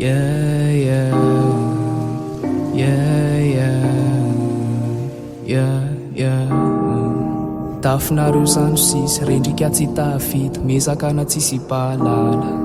Yeah, yeah, yeah. Tafinareo zany sisy rendrika tsy tafita, miezaka na tsisy mpahalala.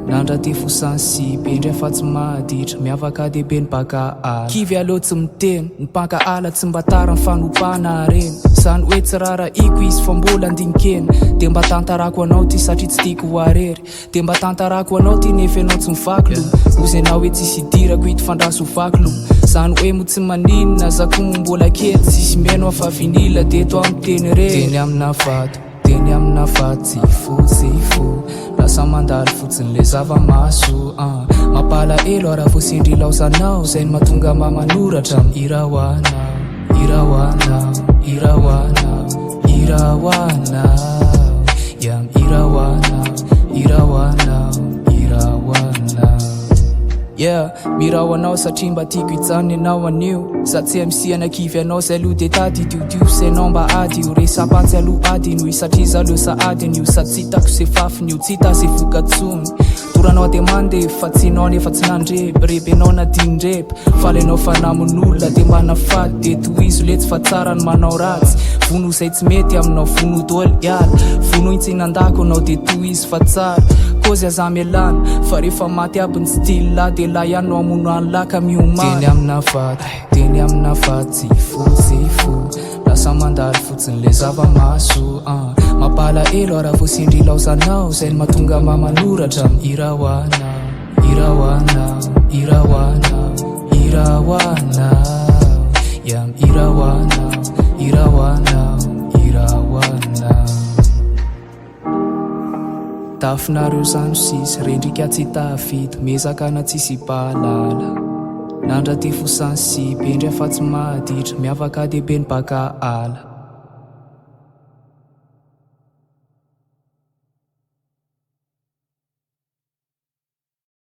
Nandra ty fo sensible, indray fa tsy maditra, miavaka de be ny mpakahala. Kivy aleo tsy miteny, ny mpankahala tsy mba tara ny fanopana harena. Zany hoe tsy rarahiko izy fa mbola andinikena. De mba tantarako anao ty satria tsy tiako ho arery. De mba tantarako anao ty nefa ianao tsy mivaky loha. Ozy ianao hoe tsisy idirako ito fandraso ho vaky loha. Zany hoe moa tsy maninona, za koa moa mbola kely. Tsisy mihaino aho fa vinyle de eto aho miteny irery. Teny amina vato, teny amina vato, tsy fo, tsy fo. Lasa mandalo fotsiny le zava-maso ah. Mampalahelo aho raha vao sendra ilaozanao. Zay no mahatonga mba manoratra hira ho anao. Hira ho anao, hira ho anao, hira ho anao. Yeah, hira ho anao, hira ho anao, hira ho anao. Yeah, mira ho anao satria mba tiako hijanona ianao anio. Za tsy MC anakivy anao zay aloha de tadidio sy ianao mba adio. Resa-patsy aloha adino satria za leo sahady anio. Sady tsy hitako ze fafiny io, tsy hita ze vokatsony. Toranao de mandeha fa tsy ianao nefa tsy nandreby. Reby ianao nadin-dreby, faly ianao fa namon'olona de mba nafaty. De tohizo letsy fa tsara ny manao ratsy. Vono izay tsy mety aminao, vono doly hiala. Vono intsy nandako anao de tohizo fa tsara. Kôzy aza mialana fa rehefa maty aby ny style lahy de lahy ihany no hamono an'lah ka miomana. Teny amina vato, teny amina vato, tsy fo, tsy fo. Lasa mandalo fotsiny le zava-maso ah. Mampalahelo aho raha vao sendra ilaozanao. Zay no mahatonga mba manoratra hira ho anao. Hira ho anao, hira ho anao, hira ho anao. Yeah, hira ho anao, hira ho anao, hira ho anao. Tafinareo zany sisy rendrika tsy tafita, miezaka na tsisy mpahalala. Nandra ty fo sensible, indray fa tsy maditra, miavaka de be ny mpakahala.